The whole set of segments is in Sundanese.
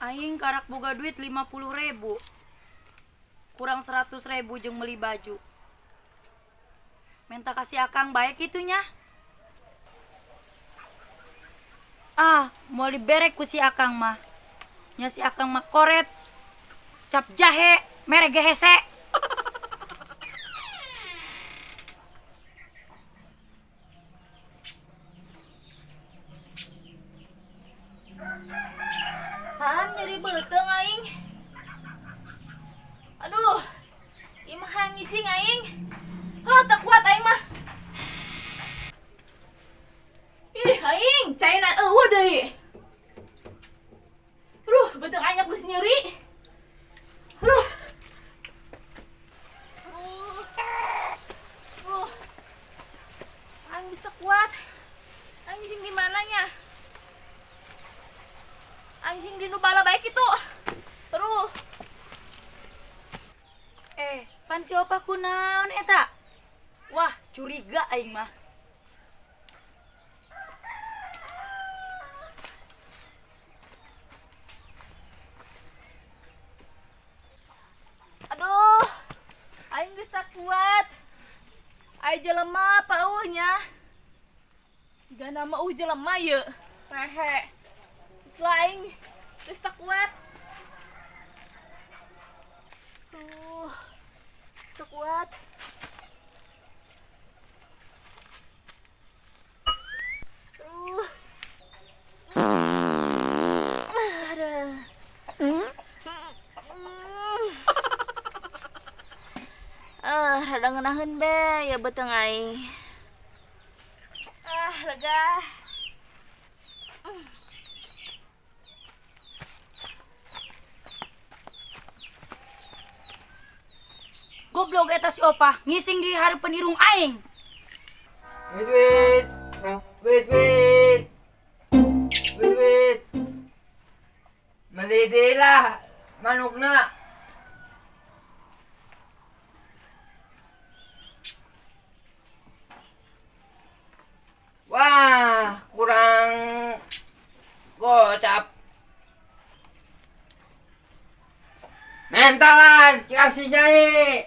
Aing karak boga duit 50.000. Kurang 100.000 jeung meuli baju. Minta kasih akang baik itunya. Ah, mau diberek ku si akang mah. Nya si akang mah koret. Cap jahe, mere ge hese. Han nyeri beuteung aing. Aduh. Ieu mah hayang ngising aing. Heuh, teu kuat aing mah. Ih, aing caina eueuh deui. Aduh, beuteung aing geus nyeri. Aduh. Aduh. Aduh. Aing geus teu kuat. Aing ngising di mana nya? Anjing di nu bala baik itu. Aduh. Eh, pan si opa kunaon eta? Wah, curiga aing mah. Aduh. Aing geus tak kuat. Aing jelema pauh nya. Jigana mah jelema ieu. Rehe. Geus lah aing geus tak kuat. Tuh. Tak kuat. Aduh. Aduh. Ah, rada ngeunaheun be ya beuteung aing. Ah, lega. Goblok eta si opa, ngising di hareupeun irung aing. Wait, wait. Wait, wait. Wait, wait. Meuli deui lah manukna. Wah, kurang gocap. Mental lah, kasih nyai.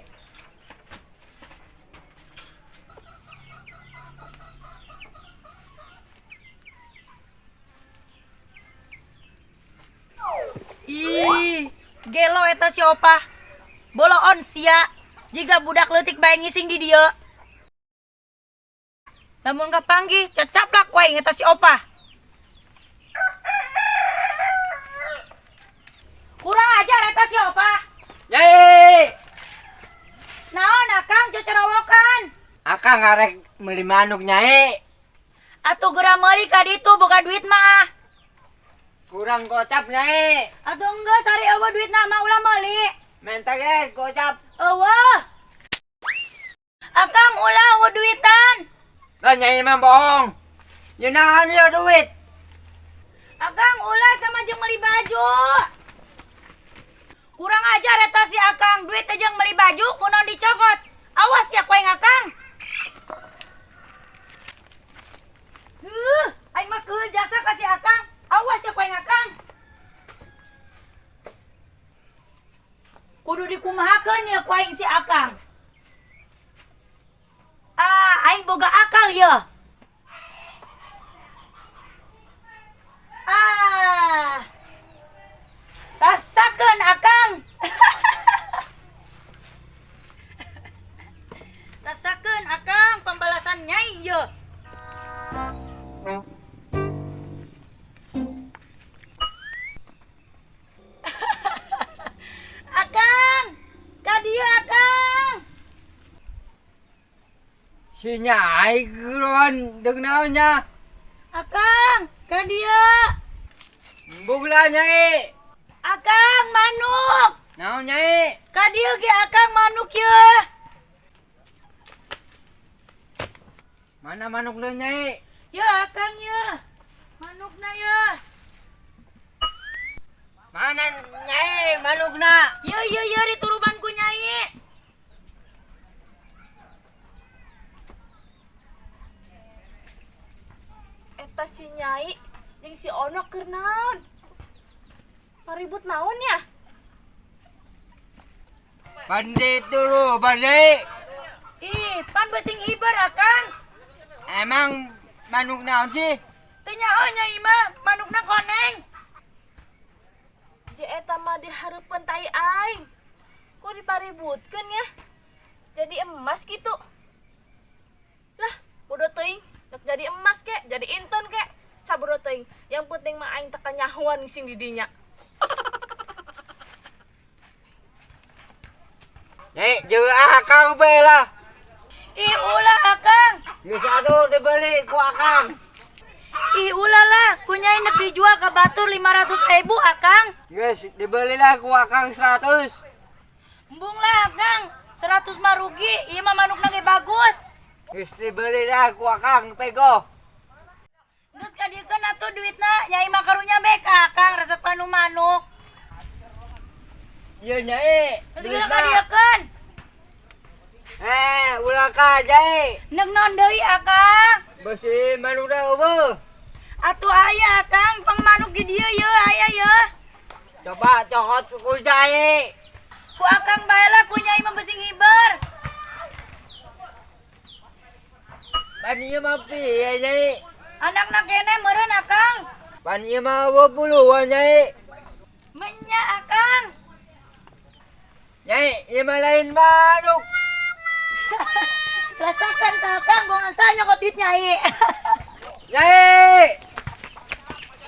Ih, gelo eta si opa. Boloon sia, jiga budak leutik bae ngising di dieu. Lamun kapanggih, cacaplak ku aing eta si opa. Kurang ajar eta si opa. Nyai. Naon akang cocorowokan? Akang ngarek meuli manuk nyai. Atuh geura meuli ka ditu boga duit mah. Kurang gocap nyai. Atuh enggeus ari eueuh duitna mah ulah meuli. Menta ge gocap. Eueuh. Akang ulah eueuh duitan. Lah nyai mah bohong. Ye naon ye duit? Akang ulah eta mah jeung meuli baju. Kurang ajar eta si akang, duit teh jeung meuli baju kunaon dicokot. Awas ya ku aing akang. Heuh, aing mah keul jasa ka si akang. Awas ya ku aing akang. Kudu dikumahakeun ya ku aing si akang. Ah, aing boga akal ya. Ah. Rasakeun akang. Rasakeun akang pembalasan nyai ye. Akang, ka dieu akang. Si nyai geroan deung naon nya? Akang, ka dieu. Embung lah nyai. Akang manuk. Naon nyai? Ka dieu ge akang manuk ye. Mana manuk deui nyai? Ya akang ye. Manukna ye. Mana nyai manukna? Ye ye ye dituruban ku nyai. Eta si nyai jeung si Ono keur naon? Paribut naon ya? Bandit dulu, bandit. Ih, pan besing hiber Akang. Emang manuk naon sih? Teu nyaho nya mah manukna koneng. Je eta mah dihareupeun tai aing. Kok dipaributkeun ya? Jadi emas gitu. Lah, bodoh teuing. Rek jadi emas kek, jadi inten kek. Sabodo teuing. Yang penting mah aing teu kanyahoan ngising di dinya. Nih, jeung Akang bae lah. Ih, ulah Akang. Geus atuh dibeli ku Akang. Ih, ulah lah. Ku Nyai nek dijual ke batur 500 ribu Akang. Geus dibelilah ku Akang 100. Embung lah Akang. 100 mah rugi. Ieu mah manukna ge bagus. Geus dibelilah ku Akang pego. Geus kadieukeun atuh duitna. Nyai mah karunya bae ka Akang resep kanu manuk. Ieu Nyai. Geus geura kadieukeun. Eh, ulah ka Nyai. Nek naon deui Akang? Besi manukna euweuh. Atuh aya Akang, pang manuk di dieu ye, aya ye. Coba cokot ku Nyai. Ku Akang bae lah, ku Nyai mah besing hiber. Pan ieu mah piye Nyai? Anakna keneh meureun Akang. Pan ieu mah euweuh buluan Nyai. Menya Akang. Nyai, ieu mah lain manuk. Rasakan ka Akang, bongan saya nyokot duit Nyai. Nyai.